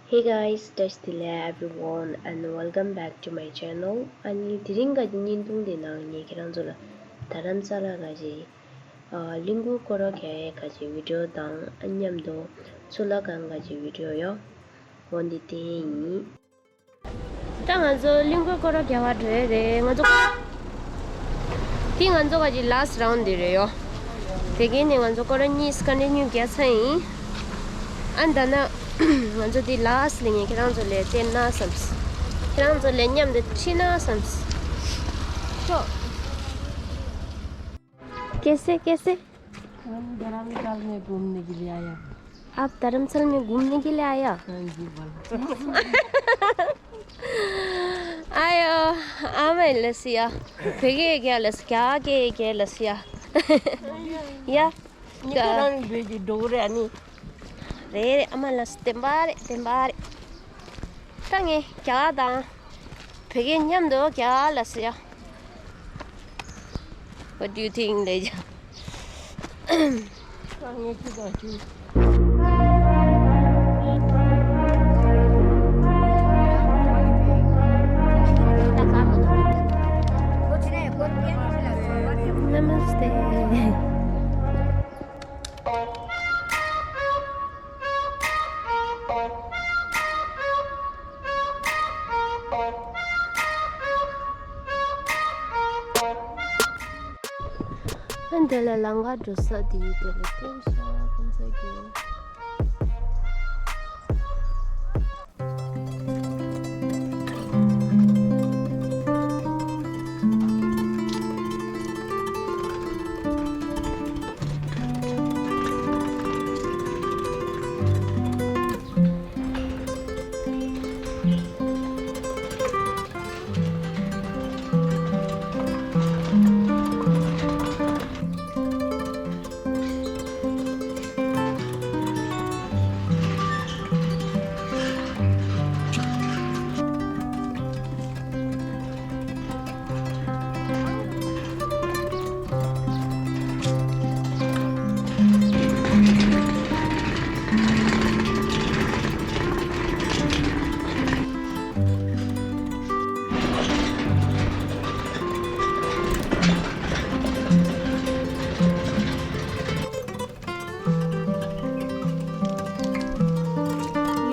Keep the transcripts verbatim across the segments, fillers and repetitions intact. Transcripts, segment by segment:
Hey guys, བཀྲ་ཤིས་བདེ་ལེགས་everyone and welcome back to my channel. ཨ་ནི་དེ་རིང་ག་གི་བརྙན་ཐུང་འདི་ནང་ངས་ཁྱེད་རང་ཚོ་ལ་རྡ་རམ་ས་ལ་ག་གི་ཨ་གླིང་སྐོར་སྐོར་ར་རྒྱག་ཡས་ག་གི་བི་ཌིའོ་དང་ཨ་མཉམ་དུ་ཚུར་ལ་གང་ག་གི་བི་ཌིའོ་ཡོད། འོ་འདི་དེ་ཡིན། ད་ང་ཚོ་གླིང་སྐོར་སྐོར་ར་རྒྱག་པར་འགྲོ་ཡས་རེད། ང་ཚོ་འདི་ང་ཚོ་ག་གི་last round འདི་རེད་ཡོ། དེ་གིན་ནས་ང་ཚོ་སྐོར་ར་གཉིས་continue རྒྱག་ཚར་ཡིན། ཨ་ད་ན་ང་ཚོ་འདི་last ལ་ངས་ཁྱེད་རང་ཚོ་ལ་བསྟན་ན་བསམས། ཁྱེད་རང་ཚོ་ལ་མཉམ་དུ་ཁྲིད་ན་བསམས། ཤོག Kaise, kaise? हम धर्मशाला में घूमने के लिए आया। आप धर्मशाला में घूमने के लिए आया? हाँ जी, बोलो। आयो, आमे लसिया। भेगे क्या लस, क्या के के लसिया? या? निकरान भेजी डोरे आनी। रे, रे, अमा लस, तेंबारे, तेंबारे। तंगे, क्या दा? ཕ་གི་མཉམ་དུ་རྒྱ་ལ་སི་ཡ། What do you think, ལེ་ཇ། नमस्ते। འདི་ལ་ལམ་ཁ་འགྲོ་ས་དེ་དེ་ལ་སྟོན་ཤག་ཁོང་ཚོ་གི།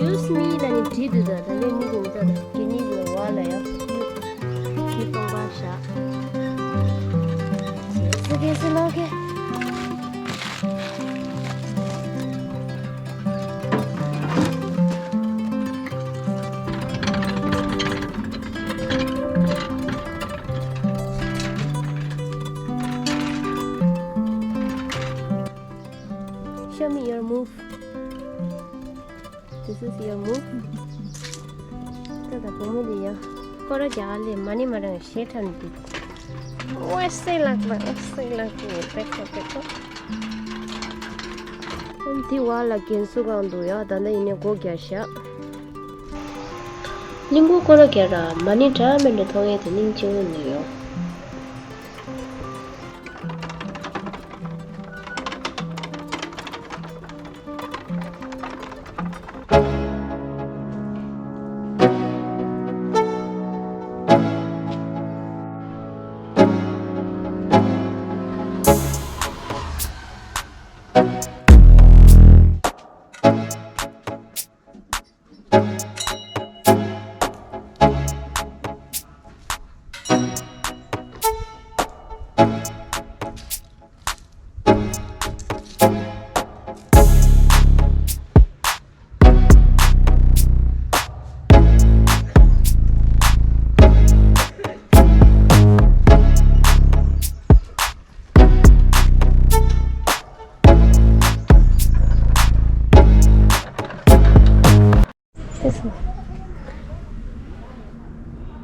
Use me ལ་ནི་བྲིས་འདུག་ད་ད་ལོ་མི་རུང་ད་ད་གི་ནི་ལ་བ་ལ་ཡ་ཁྱི་སྟོང་པ་བཞག་ཟེར་ཟེར་གེ་ཟེར་ལོ་གེ། Show me your move. This is your move. ད་ད་བུ་མོ་འདི་ཡ། སྐོར་ར་རྒྱག་ལས་མ་ཎི་མ་རང་ཞེ་ཁྲ་འདི། ཨོ་སེ་ལག་ལ་ཨོ་སེ་ལག་ལ་པེ་ཁོ་པེ་ཁོ། འདི་བ་ལ་རྒན་སུ་གང་འདུག་ཡ། ད་ནི་ཡིན་ནའི་སྒོ་རྒྱག་ཤག་གླིང་སྐོར་སྐོར་ར་རྒྱག་ར་མ་ཎི་འདྲ་མི་འདྲ་མཐོང་ཡས་དེ་སྙིང་རྗེ་པོ་ནི་ཡོད།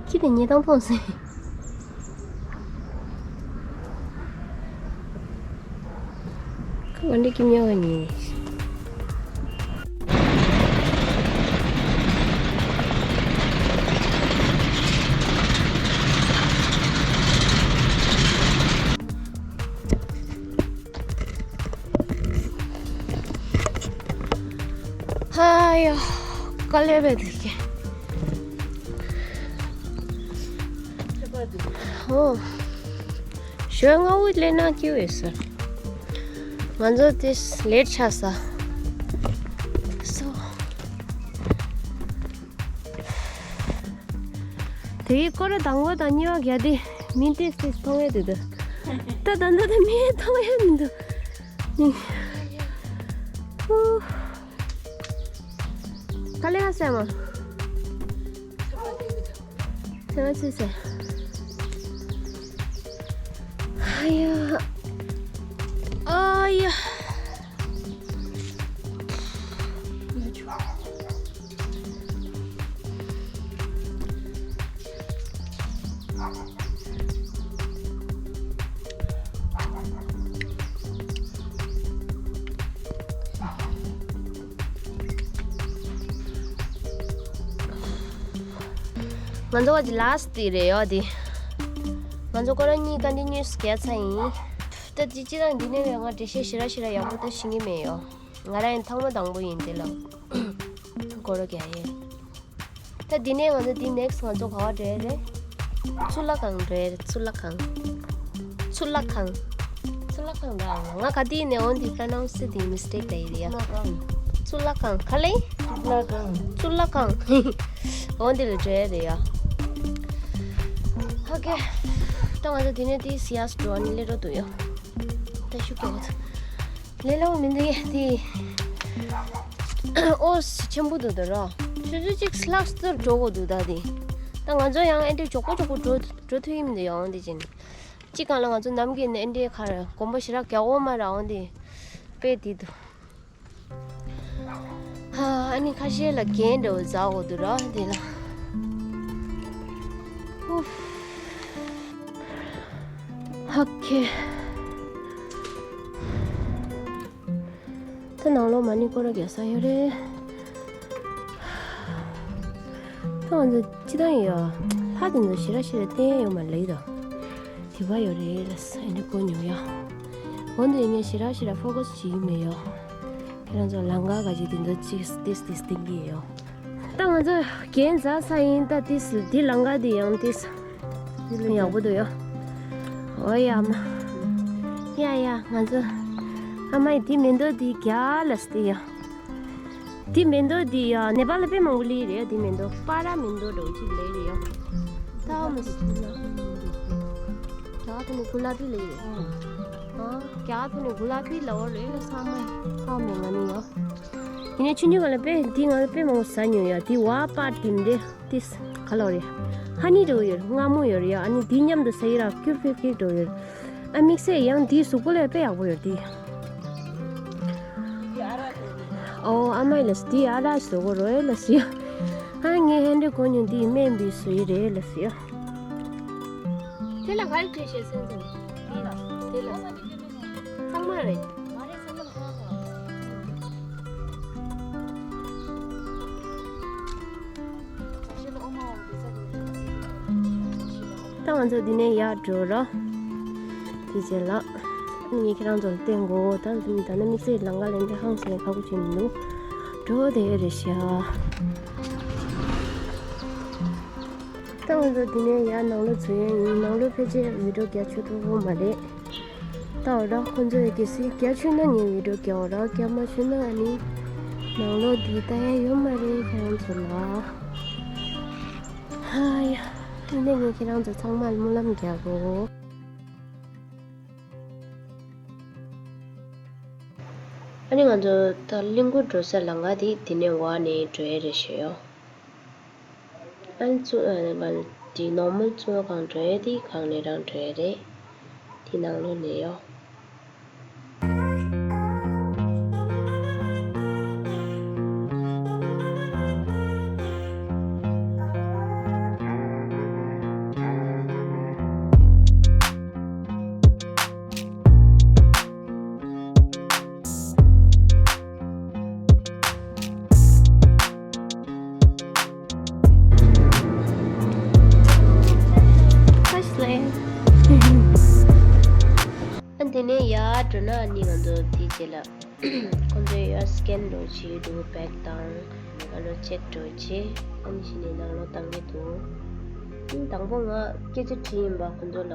ཁྱི་དེ་ཉེ་དང་ཕོངས་སེ། ཁ་བ་འདྲེ་ཁྱི་མྱོང་བ་ཉེ། ཧ་ཡ། དཀའ་ལས་བས་དེ་ཀྱེ། ཨོ། ཞོལ་ང་འུ་ལས་ན་ཀྱི་བས་ཟེར། ང་ཚོ་དེ་ལེ་ཊི་ཆགས་ས། སོ། དེ་གི་སྐོར་དང་པོ་དང་གཉིས་པ་ག་དེ་མི་ཏིས་ཏིས་མཐོང་ཡས་དེ་འདུག་ད་ད་ད་ད་མི་མཐོང་ཡས་མི་འདུག་ཨུ། ག་ལེ་ཧ་སེ་མ། སེ་མ་སེ་སེ། ཨ་ཡ། ཨ་ཡ། ང་ཚོ་བ་ཇི་ལཱ་སི་ཊི་དེ་རེད་ཡོད་དེ། ང་ཚོ་ཁོ་རང་གཉིས་ཀ་འདི་ཉོས་སུ་གས་ཚ་ཡིན། ད་ཅི་ཅི་རང་འདི་ནས་རེད། ང་འགྲེལ་བཤད་ཞེ་དྲག་ཞེ་དྲག་ཡག་པོ་ད་ཤེས་ཀྱི་མེད་ཡོད། ང་རང་ཡང་ཐེངས་མ་དང་པོ་ཡིན་དེ་ལ། སྐོར་ར་རྒྱག་ཡས། ད་འདི་ནས་ང་ཚོ་འདི་ནེག་སི་ཊི་ང་ཚོ་ག་བ་འགྲོ་ཡས་རེད། ཚུ་ལ་ཁང་འགྲོ་ཡས་རེད། ཚུ་ལ་ཁང་། ཚུ་ལ་ཁང་། ཚུ་ལ་ཁང་ར། ང་ག་དེ་ཡིན་ནས་འོན་ཏེ་པྲོ་ནའུན་སི་དེ་མི་སི་ཊེག་ད་ཡིན་རེད་ཡ། ཚུ་ལ་ཁང་། ཚུ་ལ་ཁང་ག་ལེ། ཚུ་ལ་ཁང་། ཚུ་ལ་ཁང་། འོན་ཏེ་ལ་འགྲོ་ཡས་རེད་ཡ། ཨོ་ཁེ། ད་ང་ཚོ་འདི་ནས་དེ་སི་ཡ་སི་འགྲོ་ཨ་ནི་ལེ་རོ་འདུག་ཡོ། ད་ཤུགས་རྒྱག་གོ། ལས་སླ་པོ་མི་འདུག་ཡ་དེ། ཨོ་ཆེན་པོ་འདུག་ད་ར། ཆུ་ཚོད་གཅིག་སླག་སྟོར་འགྲོ་དགོས་འདུག་ད་དེ། ད་ང་ཚོ་ཡང་ཨེ་འདྲ་མགྱོགས་པོ་མགྱོགས་པོ་འགྲོ་འགྲོ་ཐུབ་ཀྱི་མི་འདུག་ཡ། འོང་དེ་ཅན། གཅིག་གང་ལ་ང་ཚོ་ནམ་རྒྱུན་ནས་ཨེ་འདྲའི་ཁར་གོམ་པ་ཞེ་དྲག་རྒྱག་འོ་མ་ར། འོང་དེ་དཔེ་དེ་འདུག་ཧ། ཨ་ནི་ཁ་ཤས་ལ་རྒྱན་འདྲ་བོ་ཟ་འོ་འདུག་ར་དེ་ལ། ཧུ། ཨོ་ཁེ། ད་ནང་ལོགས་མ་ཎི་སྐོར་ར་རྒྱག་ས་ཡོད་རེད། ད་ང་ཚོ་སྤྱི་བཏང་ཡོད། ལྷ་དེ་ཚོ་ཞེ་དྲག་ཞེ་དྲག་བསྟན་ཡོད་མ་ལེ་ད། དེ་བ་ཡོད་རེད་ལ་ས་ཨེ་འདྲ་གོ་མྱོང་ཡ། འོན་ཏེ་ངས་ཞེ་དྲག་ཞེ་དྲག་ཕོ་ཀ་སི་བྱེད་ཀྱི་མེད་ཡོ། ཁྱེད་རང་ཚོ་ལམ་ཁ་ག་ཅིག་དེ་ཚོ་ཅིག་ཏིས་ཏིས་སྟེང་གི་ཡོ། ད་ང་ཚོ་རྒྱན་ཟ་ས་ཡིན། ད་ཏིས་འདི་ལམ་ཁ་འདི་ཡང་ཏིས་ཡག་པོ་འདུག་ཡོ། ཨོ་ཡ་མ། ཡ་ཡ་ང་ཚོ་ཨ་མ་ཡི་འདི་མེ་ཏོག་འདི་རྒྱ་ལ་སྟེ་ཡ། འདི་མེ་ཏོག་འདི་ཡ་ནེ་པཱལ་ལ་དཔེ་མང་པོ་ལི་རེད། འདི་མེ་ཏོག་པ་ར་མེ་ཏོག་འདྲ་བོ་ཅིག་ལི་རེད་ཡ། ད་ཨ་མ་སི་ཏི་ལ། རྒྱ་ཐོག་ནས་གུ་ལ་པི་ལི་རེད། ཨ་རྒྱ་ཐོག་ནས་གུ་ལ་པི་ལ་འོ་རེད་ལ་ས་མ་ཡི་ཨ་མ་ང་ནི་ཡ། ཡིན་ནའི་ཆུང་ཆུང་སྒང་ལ་དཔེ་འདི་ང་ལ་དཔེ་མང་པོ་ཟ་མྱོང་ཡ། འདི་བ་པ་ཏིམ་རེད། ཏིས་ག་ལོ་རེད། ཧ་ནི་འདྲ་བོ་ཡོད། མངར་མོ་ཡོད་རེད་ཡ། ཨ་ནི་འདི་མཉམ་དུ་ཟ་ཡི་ར་སྐྱུར་ཕིག་ཕིག་འདྲ་བོ་ཡོད། ཨ་དམིགས་བསལ་ཡང་འདི་གཟུགས་པོ་ལ་དཔེ་ཡག་པོ་ཡོད་འདི། ཨོ་ཨ་མ་ཡི་ལ་འདི་ཨ་ར་བཟོ་གོ་རོ་ཨེ་ལ་ཟེར་ཡ། ཨ་ངས་ཧན་འདྲ་གོ་མྱོང་འདི་སྨན་འདི་བཟོ་ཡི་རེད་ལ་ཟེར་ཡ། དེ་ལ་ག་རེ་བྲིས་ཤེས་སེམས་ཙམ། དེ་ལ་དེ་ལ་ཚང་མ་རེད། ད་ང་ཚོ་འདི་ནས་ཡར་འགྲོ་ར། དེ་རྗེས་ལ། ངས་ཁྱེད་རང་ཚོ་ལ་བསྟན་གོ་ད་ད་ནི་དམིགས་བསལ་ལམ་ཁ་ལ་འདི་ཧང་སང་ཁག་པོ་བྱེད་མི་འདུག་འགྲོ་བསྡད་ཡོད་རེད་ཤག་ད་ང་ཚོ་འདི་ནས་ཡར་ནང་ལོགས་འཛུལ་ཡ་ཡིན། ནང་ལོགས་ཕལ་ཆེར་བི་ཌིའོ་རྒྱག་ཆོག་ཐུབ་ཀྱི་མ་རེད། ད་འོ་ར་ཁོང་ཚོས་གལ་སྲིད་རྒྱག་ཆོག་ན་ངས་བི་ཌིའོ་རྒྱག་འོ་ར། རྒྱག་མ་ཆོག་ན་ཨ་ནི་ནང་ལོགས་འདི་ལྟ་ཡ་ཡོད་མ་རེད་ཁྱེད་རང་ཚོ་ལ། ཧ་ཡ། ཨ་ནི་ངས་ཁྱེད་རང་ཚོ་ཚང་མ་ལ་སྨོན་ལམ་རྒྱག་གོ་ཨ་ནི་ང་ཚོ་ད་གླིང་སྐོར་འགྲོ་ས་ལམ་ཁ་དེ་འདི་ནས་འོག་ནས་འགྲོ་ཡ་རེད་ཤག་ཡོ། ཨ་ནི་ཚུ་ཨ་ནི་ང་འདི་ནོར་མལ་ཚུ་ལ་གང་འགྲོ་ཡ་དེ་གང་ནས་རང་འགྲོ་ཡ་རེད། དེ་ནང་ལོགས་ནས་ཡོ། ཨ་དེ་ནས་ཡར་འགྲོ་ན་ཨ་ནི་ང་ཚོ་དེའི་རྗེས་ལ་ཁོང་ཚོས་ཡར་སི་ཀེན་འདྲ་བོ་བྱེད་ཀྱི་འདུག་བེག་དང་ ང་ལོ་ཅེག་འགྲོ་རྗེས་ཨ་ནི་གཞི་ནས་ནང་ལོགས་བཏང་གི་འདུག་ཨ་ནི་དང་པོ་ང་སྐད་ཆ་དྲིས་ཡིན་པ་ཁོང་ཚོ་ལ།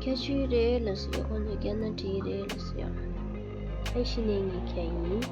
ཁྱད་ཆོས་རེད་ལབ་སོང་ཡ། ཁོང་ཚོས་སྐད་ན་དྲིས་རེད་ལབ་སོང་ཡ། ཨ་ནི་གཞི་ནས་ངས་ཁྱེར་ཡིན།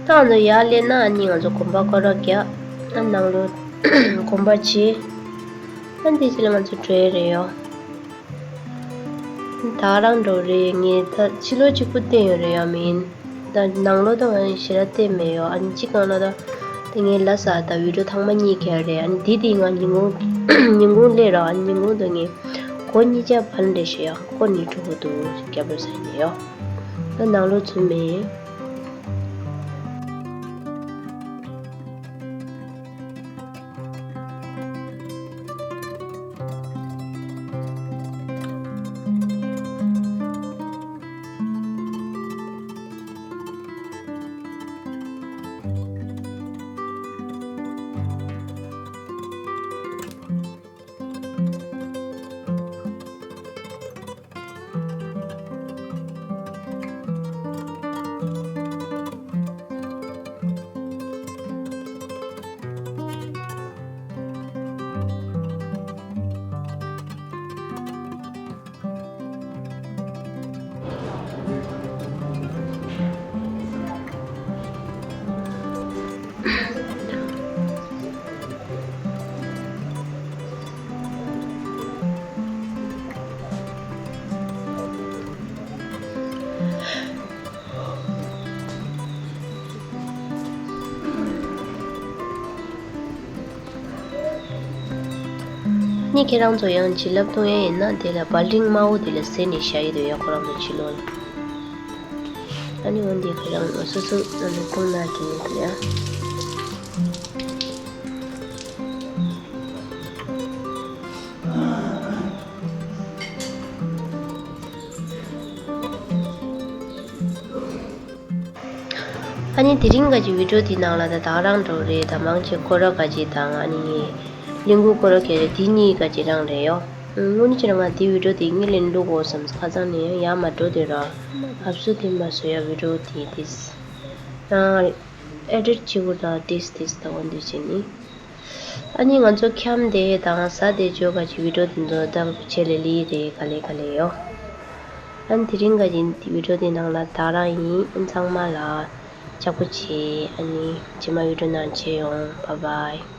ད་ང་ཚོ་ཡར་སླེབས་ན་ཨ་ནི་ང་ཚོ་གོམ་པ་སྐོར་ར་རྒྱག་ཨ་ནང་ལོགས་གོམ་པ་བྱེད། ཨ་འདི་ཕྱི་ལ་ང་ཚོ་འགྲོ་ཡི་རེད་ཡོ། ད་རང་འགྲོ་རེད། ངས་ད་ཕྱི་ལོགས་གཅིག་པུ་བསྟན་ཡོད་རེད་ཡ་མིན། ད་ནང་ལོགས་ད་ང་ཞེ་དྲག་བསྟན་མེད་ཡོ། ཨ་ནི་གཅིག་སྒང་ལ་ད་དེ་ངས་ལབ་ས་ད་བི་ཌིའོ་ཐེངས་མ་གཉིས་ཁེལ་རེད། ཨ་ནི་དེ་དེ་ང་ཉིན་གུང་ཉིན་གུང་སླེབས་ར། ཨ་ནི་ཉིན་གུང་ད་ངས་སྒོ་གཉིས་ཆ་ཕར་འདྲེ་ཞེ་ཡ་སྒོ་ནས་འགྲོ་གི་འདུག་རྒྱབ་རོགས་ས་ནས་ཡོ། ད་ནང་ལོགས་ཚུད་མེད། ནི་ཁྱེད་རང་ཚོ་ཡང་བྱིན་རླབས་གཏོང་ཡ་ཡིན་ན་དེ་ལ་བལ་ཌིང་དམར་པོ་དེ་ལ་གཟེར་ནས་བཞག་ཡི་འདུག་ཡ། ཁོ་རང་ཚོ་ཕྱི་ལོགས་ལ། ཨ་ནི་འོན་ཏེ་ཁྱེད་རང་སོ་སོ་ཨ་ནི་མཐོང་ན་དེ་ཡིན་འདུག་ཡ། ཨ་ནི་དེ་རིང་ག་ཅིག་བི་ཌིའོ་དེའི་ནང་ལ་ད་ད་རང་འགྲོ་རེད། ད་མང་ཆེ་སྐོར་ར་ག་ཅིག་དང་ཨ་ནི་གླིང་སྐོར་སྐོར་ར་ག་རེ་དེ་གཉིས་ག་ཅིག་རང་རེད་ཡོ། དངོས་གནས་བྱས་ན་ང་དེའི་བི་ཌིའོ་དེ་དངོས་ལེན་བླུག་དགོས་བསམ། ཁ་སང་ནས་ཡང་ཡར་མར་འགྲོ་དུས་ར་ཧབ་སུ་དེ་མ་བཟོ་ཡ་བི་ཌིའོ་དེ་དེས་རང་ཨེ་ཌིཊ་བྱེད་དགོས་ད་དེས་དེས་ད་འོན་ཏེ་བྱས་ནི། ཨ་ནི་ང་ཚོ་འཁྱམས་བསྡད་དང་ཟ་བསྡད་ཆོག་ག་ཅིག་བི་ཌིའོ་དེ་ཚོ་ལྟ་བྱེད་ལེ་ལི་རེད། ག་ལེ་ག་ལེ་ཡོ། ཨ་ནི་དེ་རིང་ག་ཅིག་བི་ཌིའོ་དེ་ནང་ལ་ད་རང་ཡིན། ཨ་ནི་ཚང་མ་ལ་ལྕགས་པོ་བྱེད། ཨ་ནི་རྗེས་མ་བི་ཌིའོ་ནང་མཇལ་ཡོང་། བཱའི་བཱའི།